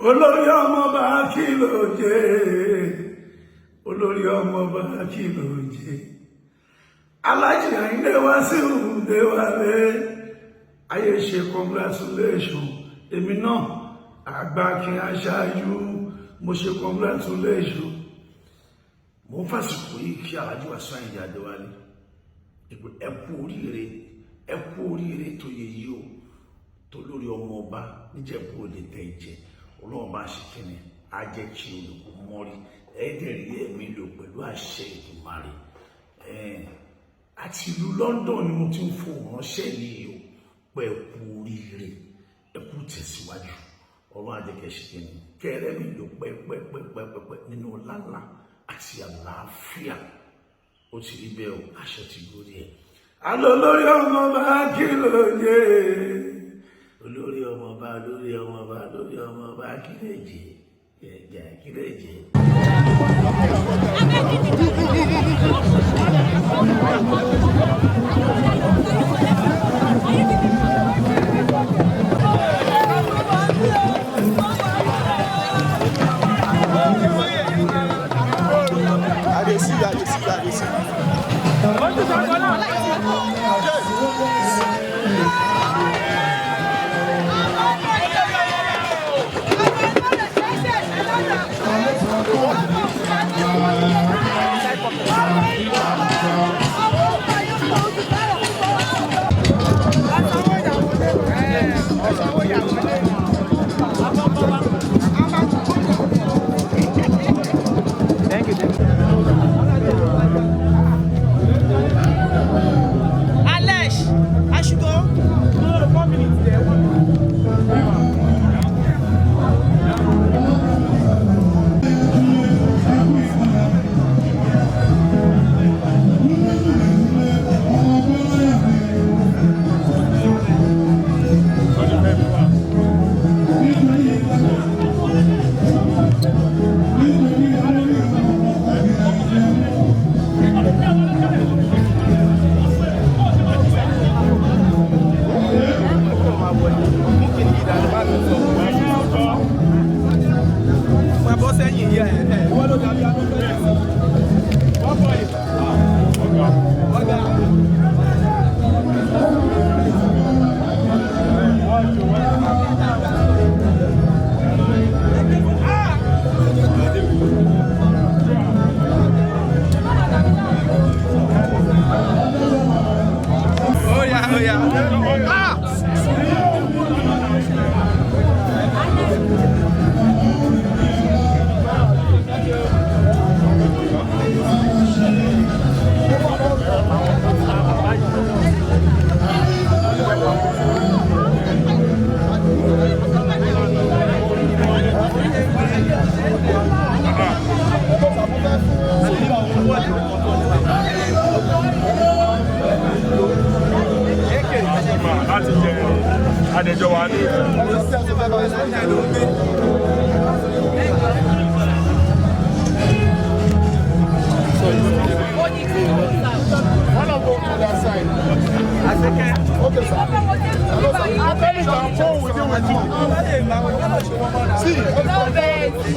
Olórí ọmọọba kí ló jẹ́? Olórí ọmọọba kí ló jẹ́? Alájì Àyìndé Wàsíù Déwálé, ayé ṣe congratulation. Èmi náà, àgbà kí aṣáájú, mo ṣe congratulation. Mo ń fàsìkò yìí kí Alájì Wàsíù Àyìndé Adéwálé ìpè, ẹ kú oríire, ẹ kú oríire tó yẹ yìí o, tó lórí ọmọ ọba níjẹ̀bú Òde tẹ̀ jẹ́. Ọlọ́run bá ṣe kíni, á jẹ́ kí olùkọ́ mọ́rí ẹ̀ẹ́dẹ̀rí ẹ̀mí lò pẹ̀lú àṣẹ Èdùmàrè. Àti ìlú London ni mo ti ń fò ránṣẹ́ yìí o, pé ẹ kú oríire, ẹ kú tẹ̀síwájú. Ọlọ́run á jẹ́ kẹ́ ṣe kíni, kẹ́rẹ́ mi lò pẹ́pẹ́pẹ́pẹ́pẹ́ nínú ọlá àti àlàáfíà. Ó ti rí bẹ́ẹ̀ o, àṣẹ ti gorí ẹ̀. Àlọ́ lórí ọmọ bá kí ló dé? Olórí ọmọọba, olórí ọmọọba, olórí ọmọọba, kí lè jẹ jẹ, kí lè jẹ. I dey see you, I dey see you, I dey see you. Alesh, I should go. No, 1 minute there. 1 minute. Máa bọ́ sẹ́yìn yẹ ẹ̀ ẹ̀ ìwọ ló dàbí abẹ́fẹ́. Ọ̀gá. Oya oya. Ah! Láti jẹ adẹjọ wa ní. Okay, sir. Hello, sir. Can phone with you with you. See.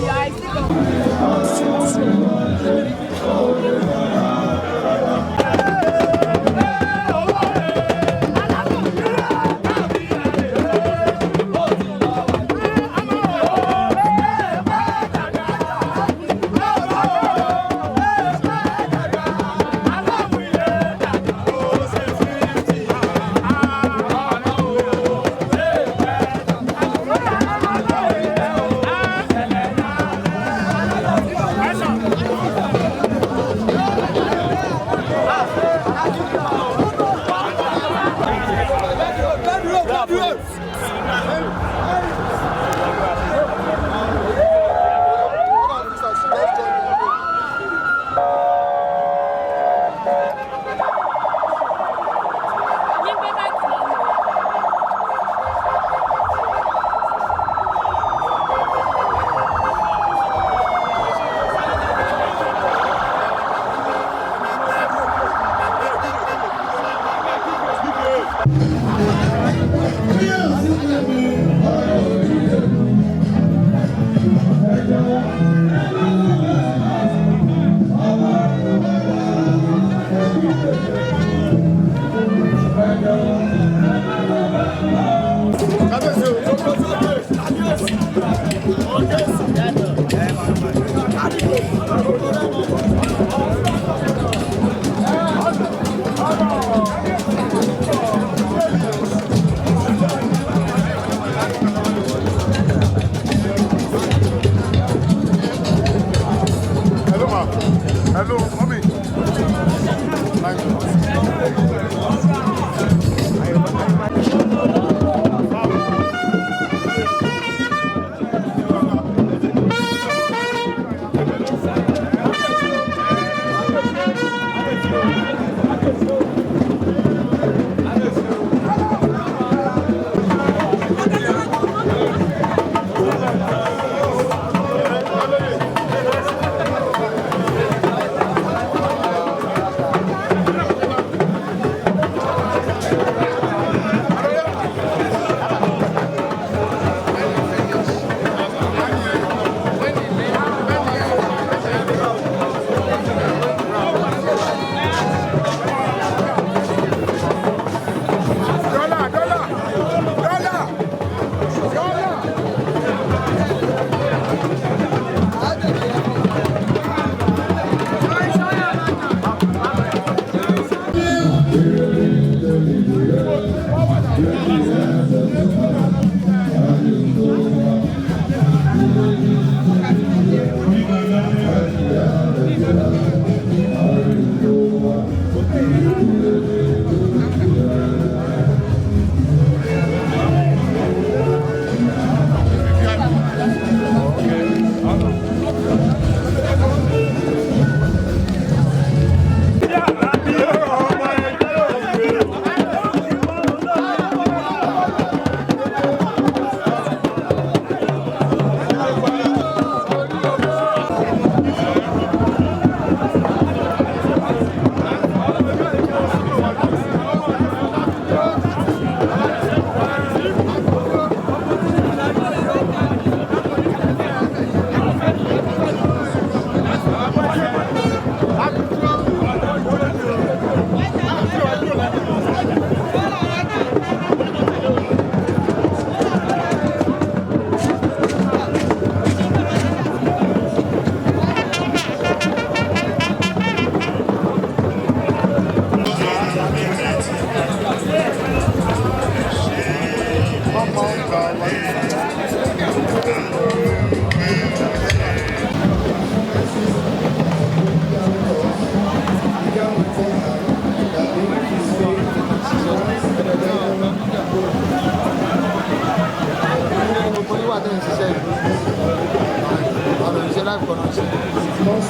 Live connection. Live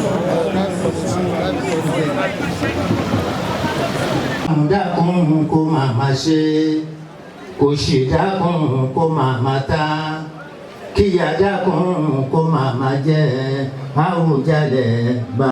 connection. Live connection. Dákun kó máa ma ṣe, òṣì dákun kó máa ma ta, kíyà dákun kó máa ma jẹ Àwùjalẹ̀ bá.